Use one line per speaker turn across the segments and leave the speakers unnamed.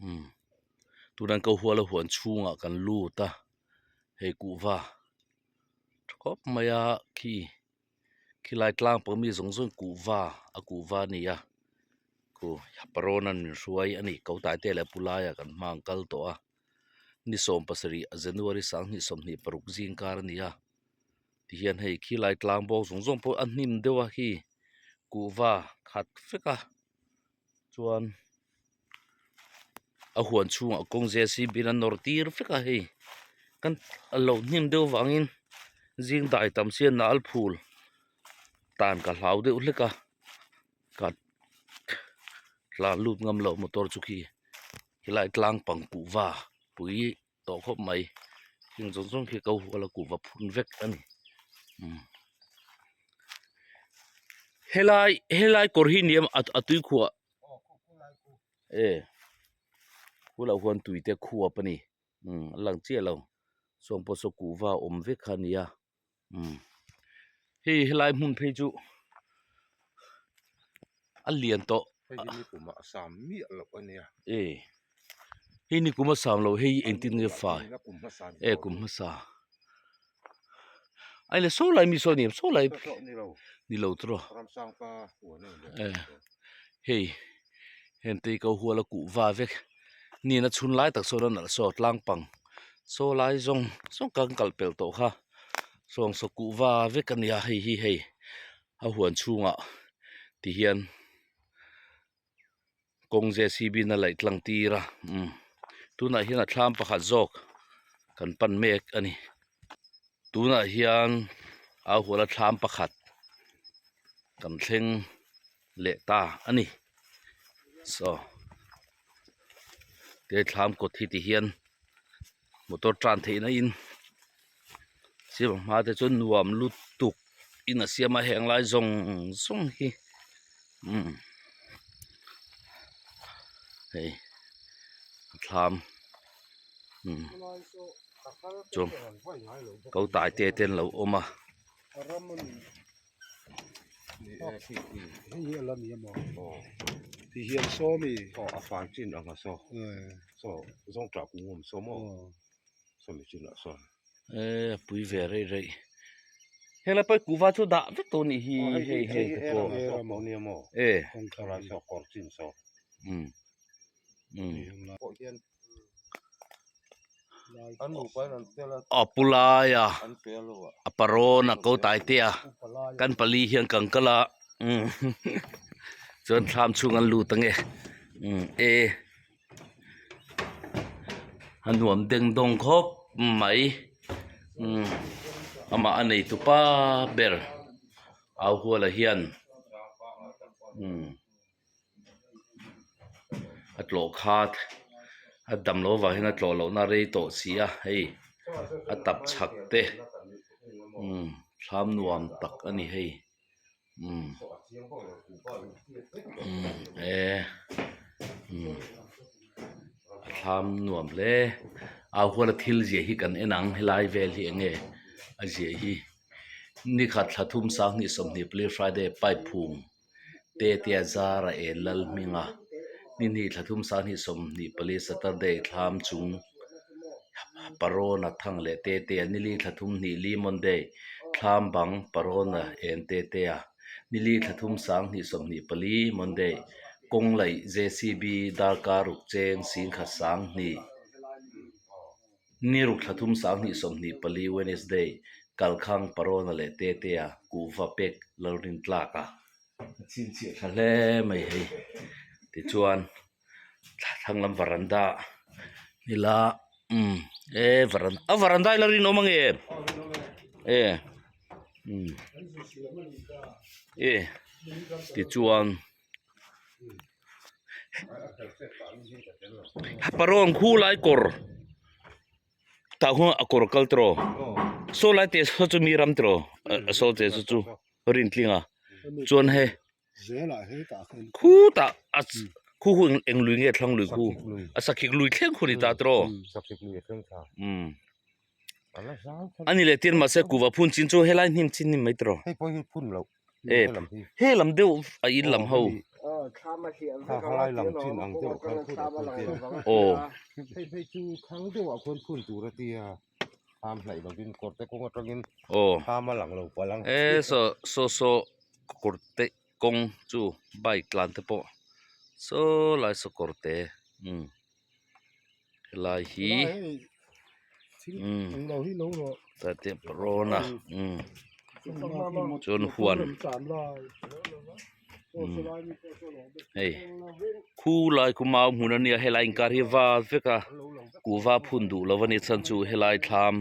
Umm tunah ko hual a huan chhungah kan lut a hei kuhva tha khawp mai a khi khilai tlang pang mi zawng zawng kuhva a kuhva a ni a khu parawn an min hruai a ni ko tai te leh pu laia kan hma ang kal tawh a ni 17 January 2026 zing kar a ni a tihian hei khilai tlang bawk zawng zawng pawh a hnim deuh a khi kuhva khat vek a chuan a huan chhungah kawng JCB in a nawr tir vek a hei kan a lo hnim deuh vangin zing dai tam sia nal phul tan ka hlau deuh hlek a ka tlan lut ngam loh motor chu khi helai tlang pang kuhva pui tawh khawp mai heng zawng zawng khi ko huala kuhva phun vek a ni umm helai helai kawr hi ni em a tui khuah e khulah huan tui te khuap a ni umm a lang chiah lo sawng pawh saw kuhva awm vek kha a ni a umm hei helai hmun phei chu a lian tawh
hei hi nikum ah a sam miah loh a nia
e hei nikum a sam loh hei engtin nge fai e kum hmasa ai le saw lai mi saw ni em saw lai ni lo tawh e hei heng te hi ko hual a kuhva vek nihna chhun lai tak sawn a nalh saw tlang pang saw lai zawng zawng kan kal pel tawh kha sawng saw kuhva vek a nia hei hi hei a huan chhungah ti hian kawng JCB in a laih tlang tir a umm tunah hian a thlam pakhat zawk kan pan mek a ni tunah hian a huala thlam pakhat kan thleng leh ta a ni saw te thlam kawt hi ti hian motor tan theihna in siam hma te chu nuam lutuk in a siam a heng lai zawng zawng hi umm hei thlam umm chuan ko tai te te an lo awm a.
Hei hi a la ni emaw ti hian saw mi aw a fai chin ang a saw saw zawng tah kung awm saw maw saw mi chin ah sawn
e a pui ve rei rei helai pawh kuhva chu dah vek tawh anih hi hei hei te pawh e
saw kawr chin saw
um um
pawh hian
A pu laia a parawn a ko taitea kan pali hian kan kal a umm chuan thlam chhung an lut ange umm e a nuam deng dawng khawp mai umm amah a nei tupa ber au huala hian umm. a tlawh khat a dam loh avang hian a tlawh lohna rei tawh si a hei a tap chhak te umm thlam nuam tak a ni hei umm umm e umm a thlam nuam hle a huala thil ziah hi kan en ang helai vel hi eng nge a ziah hi nikhat thla thum sanghnih sawmhnih pali friday pipe phum. Te te a zar a en lal hming a ni hnih thla thum sanghnih 24 Saturday thlam chung parawn a thang leh te te a nili thla thum hnih li Monday thlam bang parawn a en te te a nili thla thum sanghnih 24 Monday kawng laih JCB darkar ruk cheng singkhat sanghnih. Ni ruk thla thum 20 24 Wednesday Kalkhang Parona leh Tetea kuhva pek Lalrin tlak a chhinchhiah tha hle mai hei tichuan thlang lam varanda nila umm e varanda a varanda hi la rinawm ange e umm e tichuan. Parawn khu lai kawr tah khuan a kawr kal tawh saw lai te saw chu mi ram tawh a saw te chu chu rintling a chuan hei khutah a khu hu eng lui nge thlang lui khu a sakhik lui thleng khu a ni ta tawh umm a ni leh tir mahse kuhva phun chin chu helai hnim chin ni mai tawh. E he lam deuh a in lam ho.
Kha khalai lang chin ang deuh khan phun a phun tia.
Aw.
Hei phei chu thlang deuhah khuan phun tur a tia. Thlam hnaih lovin kawrte kawng atangin
Aw.
thlam a lang lo palh ang.
E saw saw saw kawrte kawng chu bike tlan te pawh saw lai saw kawrte umm helai hi umm tate parawn a umm chuan huan umm hei khu lai khu mau hmun ania helai inkar hi val vek a kuhva phun duh lo ania chhan chu helai thlam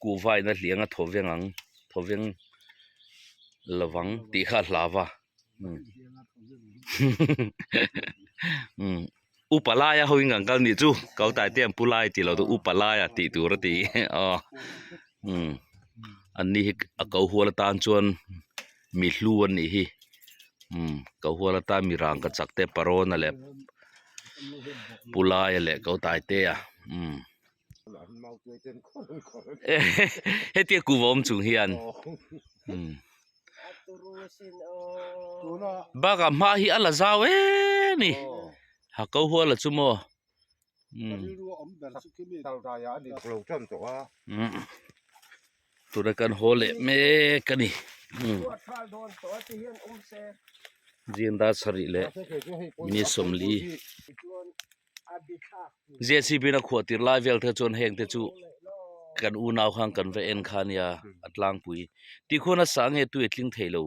kuhva in a hliang a thaw veng ang thaw veng lovang tih kha a hlau a umm upa laia ho in kan kal nih chu kau tai te an pu lai tih loh chu upa laia tih tur a ti aw umm an ni hi a ko hual atan chuan mi hlu an nih hi umm ko hual atan mi rang ka chak te parawn a leh pu laia leh kau tai te a umm. Hetia kuva awm chung hian umm bakah hma hi a la zau em ni ha ko hual a chu maw umm tuna kan haw leh mek a ni umm zing dar sarih leh minute sawmli. JCB in a khuah tir lai vel te chuan heng te chu kan unau khan kan va en kha ania a tlangpui tih khuan a sah nge tui a tling thei lo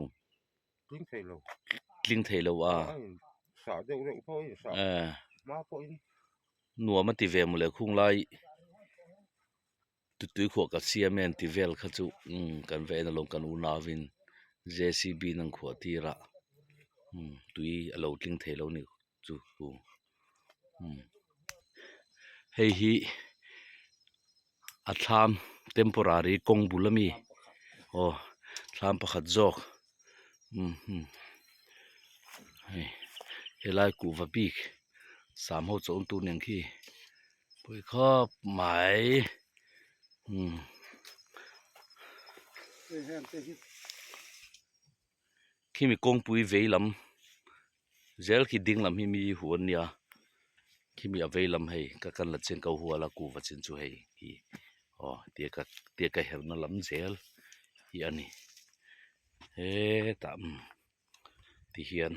tling thei lo a nuam a ti ve mawle khung lai tui khuah ka siam e an ti vel kha chu umm kan va en alawm kan unau in JCB in an khuah tir a umm tui a lo tling thei lo a ni. Chu hu umm hei hi a thlam temporary kawng bul ami aw thlam pakhat zawk umm hmm hei helai kuhva bik sam ho chawn tur nen khi pawi khawp mai umm. Khimi kawngpui vei lam zel khi ding lam hi mi hu an nia khimi a vei lam hei ka kan la chen ko hual a kuhva chin chu hei hi aw tia ka tia ka herna lam zel hi a ni hetah umm ti hian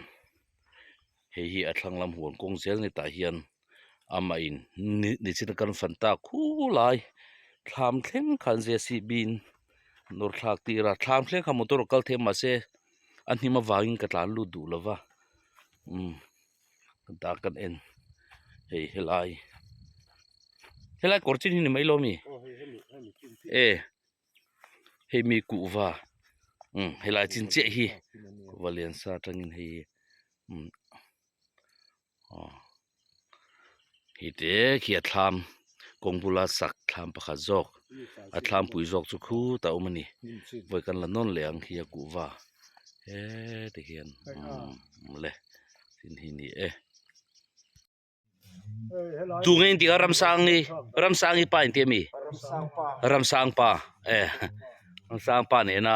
hei hi a thlang lam huan kawng zel ni tah hian amah in nichina kan fan tak khulai thlam thleng khan JCB in nawr thlak tir a thlam thleng kha motor a kal thei mahse a hnim avangin ka tlan lut duh lova umm ta kan en hei helai helai kawr chin hi ni mai lo ami e hei mi kuhva umm helai chin chiah hi kuhva lian sa atangin hei hi umm. Aw hei te khi a thlam kawng bula sak thlam pakhat zawk a thlam pui zawk chu khutah a awm a ni vawi kan la nawn leh ang khi a kuhva heti hian umm le tin hi ni e tunge in tih kha ramsangi ramsangi pa in tih a mi ramsangpa e ramsangpa nena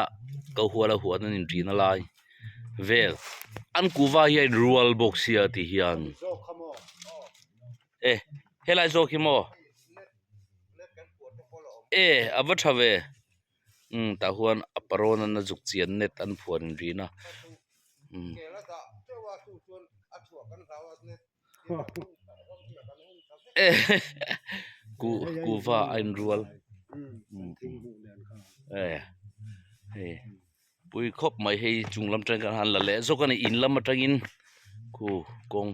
ko huala huan an inṭin a lai. Vel an kuhva hi a in rual bawk sia ti hian e helai zawk hi maw e a va tha ve umm tah huan a parawn an a zuk chian net an phuan in rin a umm. Kuhva a in rual e hei. Pui khawp mai hei chung lam atang khan han la leh zawk a ni in lam atangin khu kawng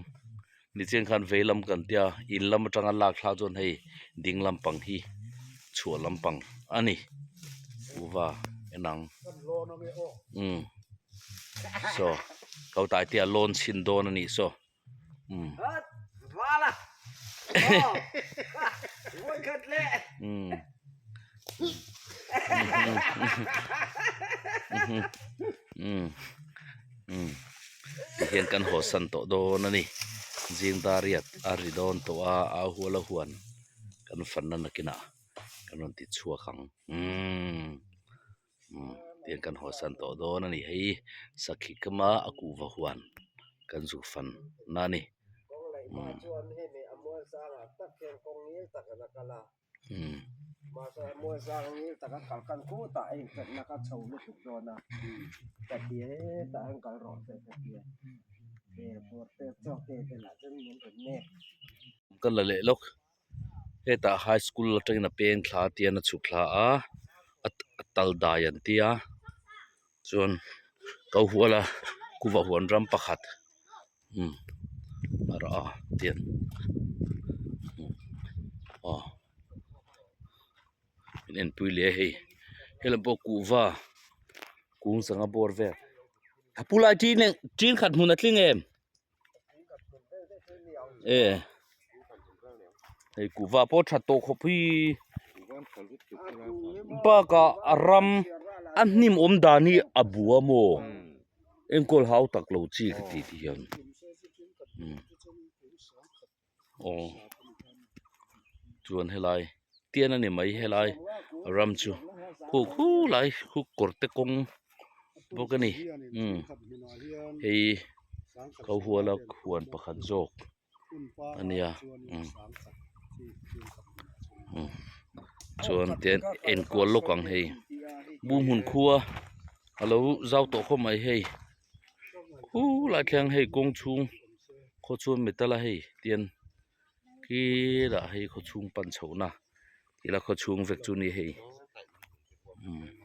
nichian khan vei lam kan tia in lam atanga lak thlak chuan hei ding lampang hi chhuah lampang a ni kuhva en ang umm saw ko tai te a lawn chhin dawn a nih saw umm umm umm umm tihian kan haw san tawh dawn a ni zing dar riat a ri dawn tawh a au hual a huan kan fan na nakinah kan rawn ti chhuak ang umm. Umm tiang kan haw san tawh dawn a ni hei sakhi kama a kuhva huan. Kan zuk fan na a ni. Ka la leh lawk hetah high school atangin a peng thla a tian a chhuk thla a a tal dai an tia chuan ko huala kuva huan ram pakhat umm a rah a tian aw min enpui leh a hei helam pawh kuhva kung sangha bawr vel a pu lai ṭin ṭin khat hmun a tling em. E hei kuhva pawh tha tawh khawp hi bakah a ram a hnim awm dan hi a bua maw enkawl hau tak lo chi ka ti ti hian aw chuan helai tian a ni mai helai ram chu khu khu lai khu kawr te kawng bawk a ni umm hei kho huala huan pakhat zawk a nia umm umm chuan tian enkual lawk ang hei buhhmun khua a lo zau tawh khawp mai hei khulai thleng hei kawng chhung khaw chhuan metal a hei tian khilaiah hei khaw chhung pan chhohna tila khaw chhung vek chu a ni hei umm.